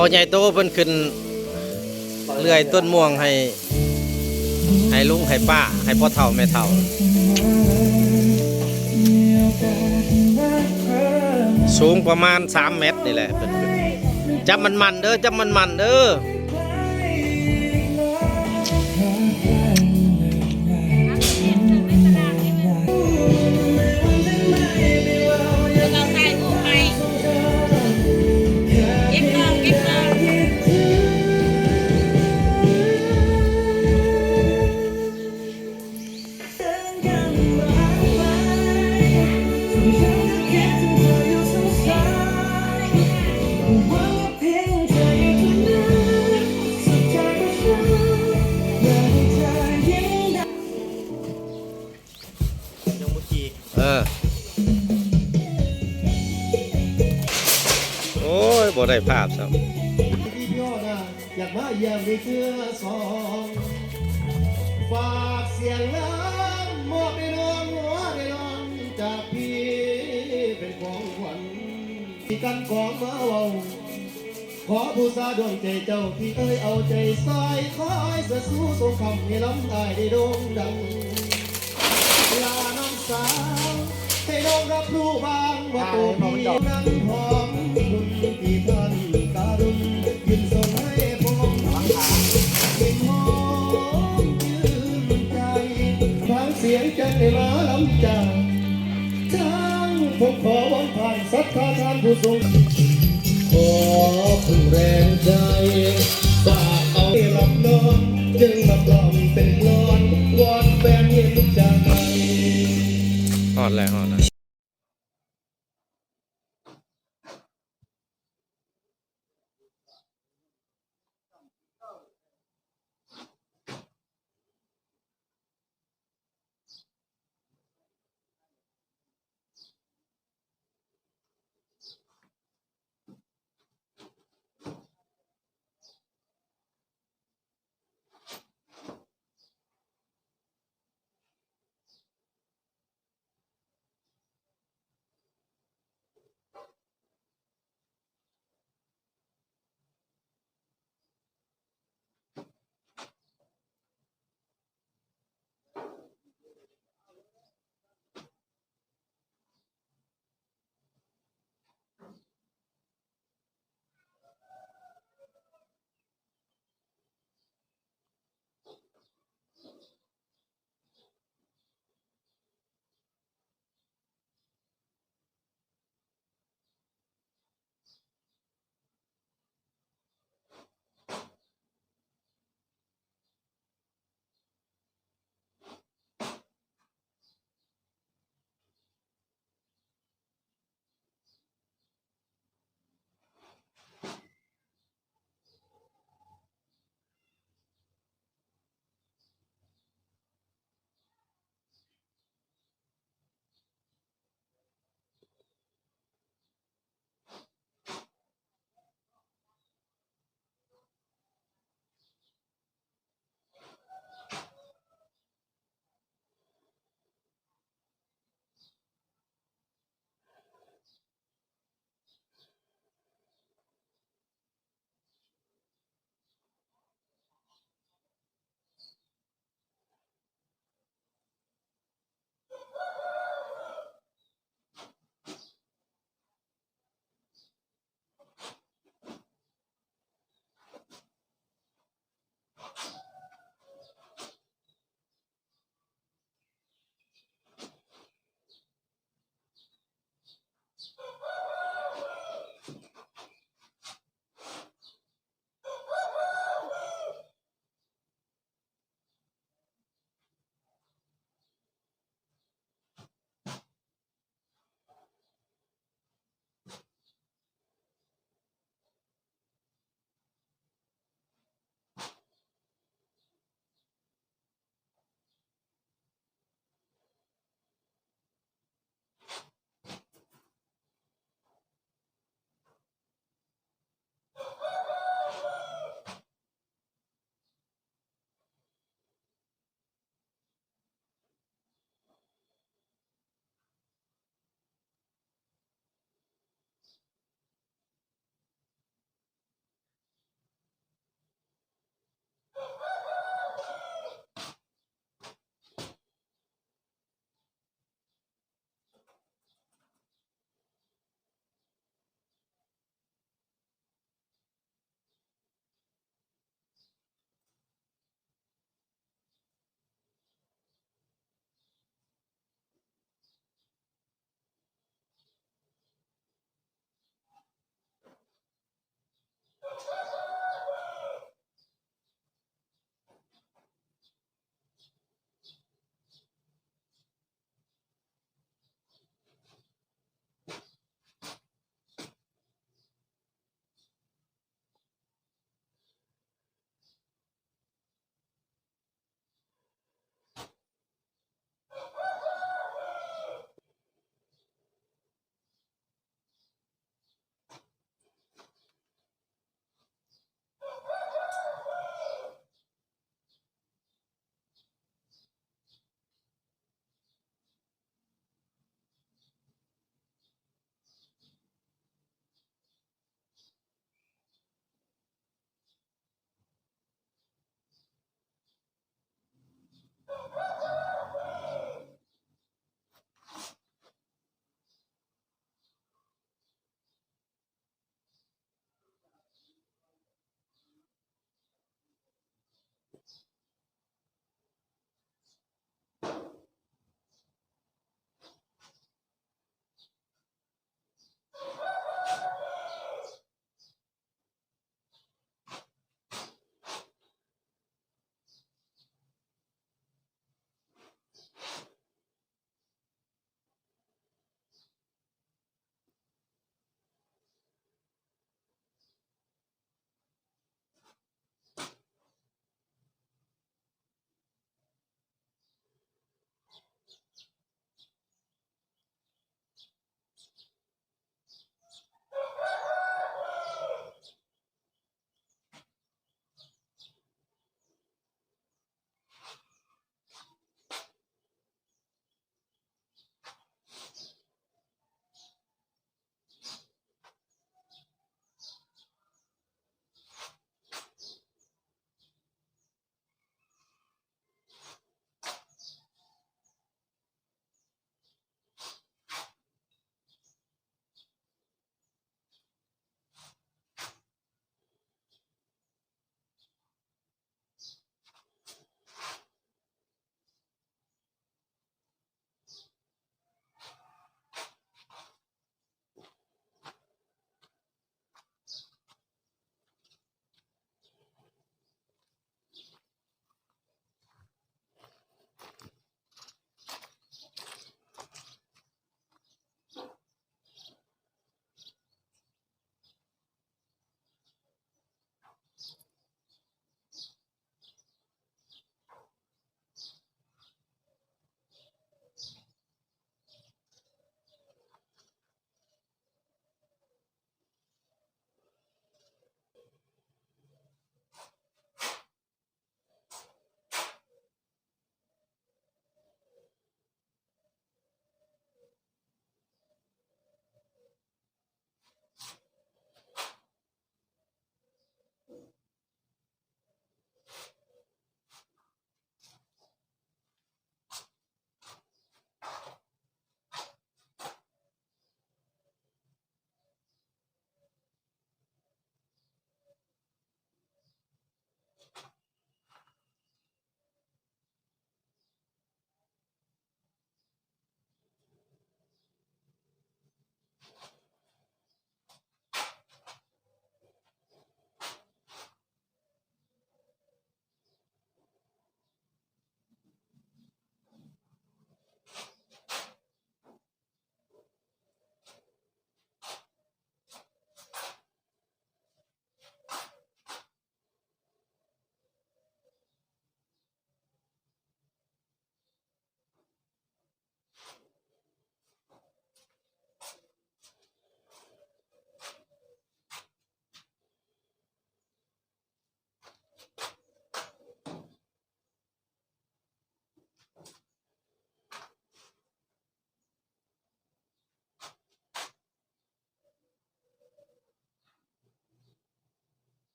ພໍ່ໃຫຍ່ໂຕເພິ່ນຂຶ້ນເລື່ອຍຕົ້ນມ່ວງໃຫ້ ໃຫ້ລຸງໃຫ້ປ້າ ໃຫ້ພໍ່ເຖົ້າແມ່ເຖົ້າ ສູງປະມານສາມແມັດນີ້ແຫຼະ ເພິ່ນຂຶ້ນ. ຈັບໝັ້ນໆເດີ ຈັບໝັ້ນໆເດີ. ເອີ ໂອ້ຍ ບໍ່ໄດ້ພາບຊ້ຳ. ຢາກມາຢ້ຽມອີກເທື່ອສອງ ຝາກສຽງລຳມອບໃຫ້ນ້ອງ ຫົວໃຫ້ນ້ອງ ຈາກພີ່ເປັນຂອງຂວັນ ທີ່ກັນກອງມາເວົ້າ ຂໍບູຊາດວງໃຈເຈົ້າ ທີ່ເອີຍເອົາໃຈໃສ່ ຂໍໃຫ້ສະສູ່ສົມຄຳ ໃຫ້ລຳອ້າຍໄດ້ໂດ່ງດັງ. ລານ້ອງສາວ ໃຫ້ນ້ອງຮັບຮູ້ບ້າງວ່າໂຕພີ່ນັ້ນຫອມຄຸນທີ່ທ່ານກະລຸນຍື່ນສົ່ງໃຫ້ພວກເຮົາ ເປັນຫອມຊື່ນໃຈ ທາງສຽງຈັນໄດ້ມາລຳຈາກ ທາງຜົມຂໍວອນຜ່ານສັດທາທ່ານຜູ້ຊົງ ຂໍເພິ່ງແຮງໃຈ ຝາກເອົາໄວ້ລັບນອນ ຈຶ່ງມາກລ່ອມເປັນກລອນ ວອນແຟນເຫັນໃຈ. ຮອດແລ້ວ ຮອດແລ້ວ.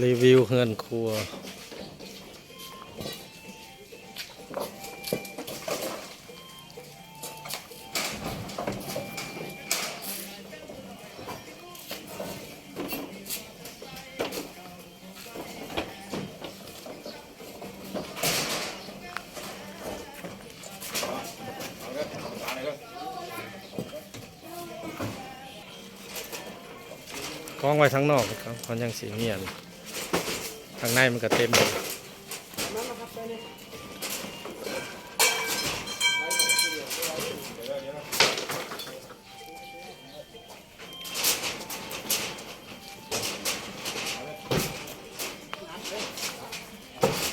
ຣີວິວເຮືອນຄົວ. ກອງໄວ້ທາງນອກ ມັນຍັງຊິງຽນ ທາງໃນມັນກະເຕັມ.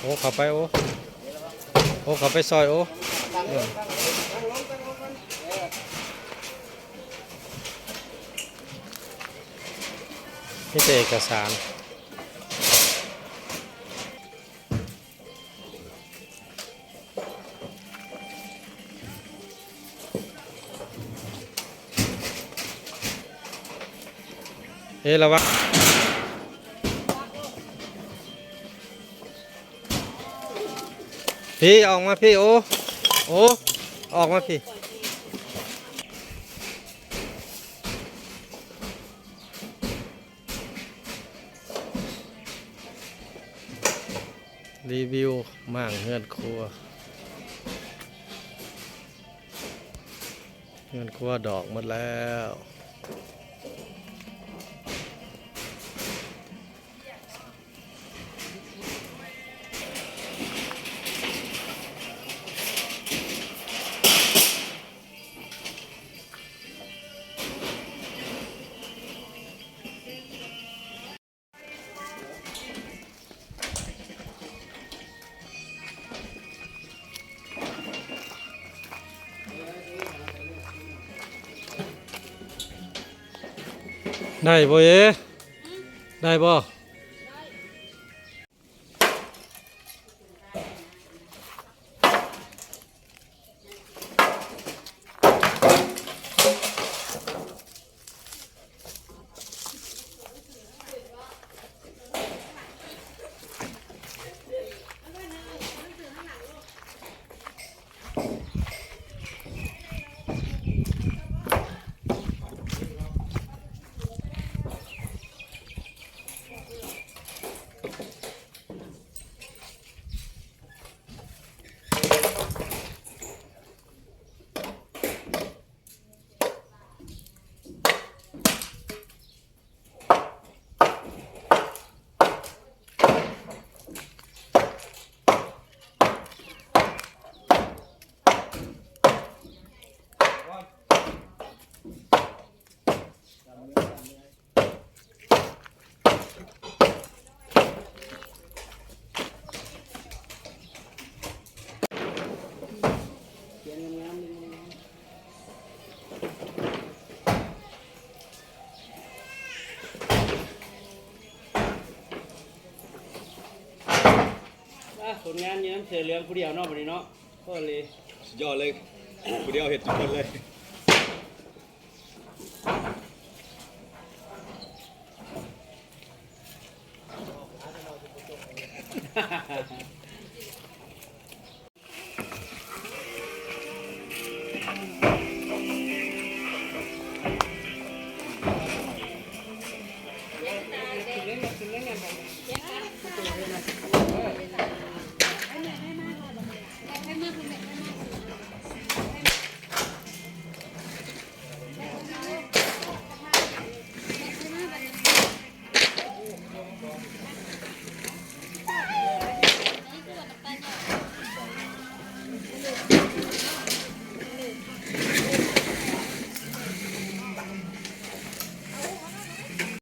ໂອ້ ເຂົ້າໄປ ໂອ້ ໂອ້ ເຂົ້າໄປຊ່ອຍ ໂອ້ ເອີ ມີແຕ່ເອກະສານ. ເອີ ລະວັງ ພີ້ ອອກມາພີ້ ໂອ້ ໂອ້ ອອກມາພີ້. ຣີວິວມ້າງເຮືອນຄົວ ເຮືອນຄົວດອກໝົດແລ້ວ. ໄດ້ບໍ່ເອ? ໄດ້ບໍ່? ອ່າ ຜົນງານຢູ່ນຳເສືອເຫຼືອງຜູ້ດຽວເນາະ ບັດນີ້ເນາະ. ໂອ້ເລ ສຸດຍອດເລີຍ ຜູ້ດຽວເຮັດທຸກຄົນເລີຍ.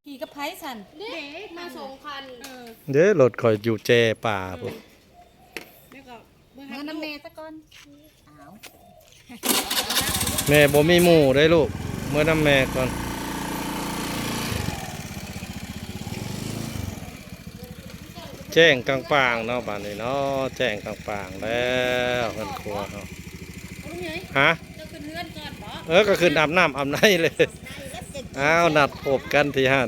ຂີ່ກັບໃຜຊັ້ນ? ເດ້ ມາສອງຄັນ. ເອີ ເດ້ ລົດຂ້ອຍຢູ່ແຈປ່າພຸ້ນ. ອືມ ແລ້ວກໍ ເມືອນຳແມ່ຊະກ່ອນ. ອ້າວ ແມ່ບໍ່ມີໝູ່ເດ້ລູກ ເມືອນຳແມ່ກ່ອນ. ແຈ້ງກາງປ່າງເນາະ ບາດນີ້ເນາະ ແຈ້ງກາງປ່າງແລ້ວ ເຮືອນຄົວເຮົາ. ຮະ? ເຈົ້າຂຶ້ນເຮືອນກ່ອນບໍ? ເອີ ກໍຂຶ້ນອາບນ້ຳອາບໃນເລີຍ. ອ້າວ ນັດພົບກັນທີ່ຫັ້ນ.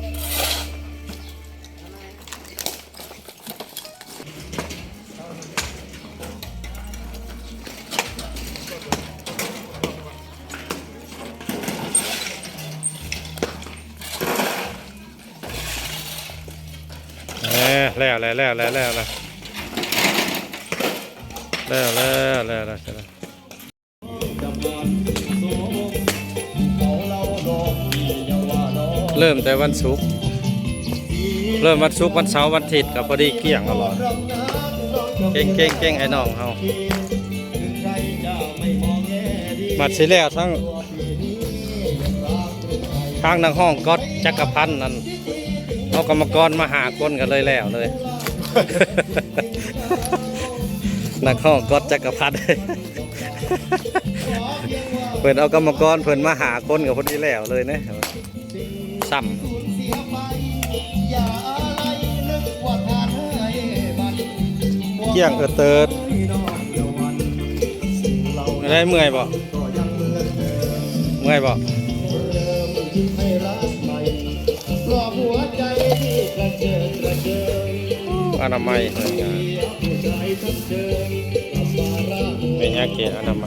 ແລ້ວແຫຼະ ແລ້ວແຫຼະ ແລ້ວແຫຼະ ແລ້ວແລ້ວ ແລ້ວແລ້ວ ເລີ່ມແຕ່ວັນສຸກ ເລີ່ມວັນສຸກ ວັນເສົາ ວັນອາທິດກໍພໍດີກ້ຽງຕະຫຼອດ. ເກັ່ງໆໆ ໄອ້ນ້ອງເຮົາ ບັດຊິແລ້ວທັງ ທາງນັກຮ້ອງກ໋ອດຈັກກະພັນນັ້ນ ເອົາກຳມະກອນມາຫ້າຄົນກໍເລີຍແລ້ວເລີຍ. ນັກຮ້ອງກ໋ອດຈັກກະພັນ ເພິ່ນເອົາກຳມະກອນເພິ່ນມາຫ້າຄົນກໍພໍດີແລ້ວເລີຍເນາະ. ຊ້ຳ ກ້ຽງເອີເຕີດ. ໄດ້ ເມື່ອຍບໍ່? ເມື່ອຍບໍ່? ອະນາໄມ ແມ່ນຫຍັງເກດອະນາໄມ.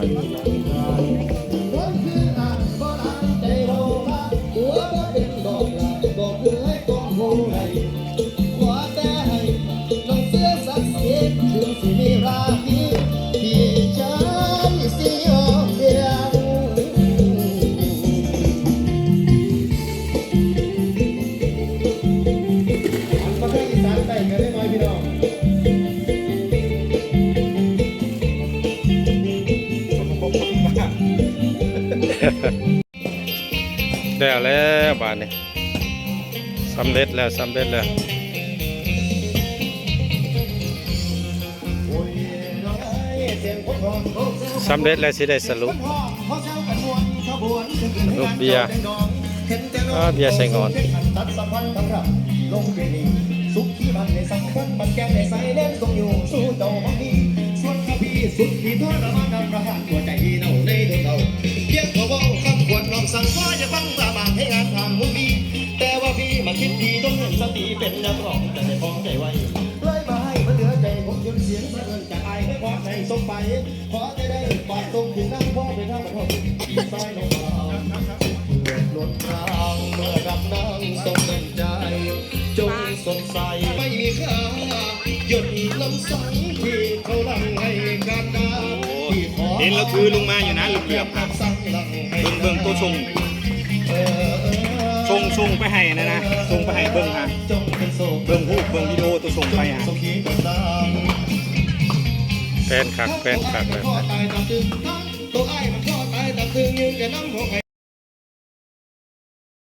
ແລ້ວແລ້ວບາດນີ້ ສຳເລັດແລ້ວ ສຳເລັດແລ້ວ ສຳເລັດແລ້ວ ຊິໄດ້ສະຫຼຸບ ສະຫຼຸບເບຍ ເອີ ເບຍໃສ່ງອນ. ໂອ້ ເຫັນລາວຖືລົງມາຢູ່ນະ ເຫຼືອບໆ ຫາ ເບິ່ງ ເບິ່ງໂຕສົ່ງ ສົ່ງ ສົ່ງໄປໃຫ້ນະ ນະ ສົ່ງໄປໃຫ້ເບິ່ງຫາ ເບິ່ງຮູບ ເບິ່ງວິດີໂອໂຕສົ່ງໄປຫາ. ແມ່ນຄັກ ແມ່ນຄັກເລີຍ.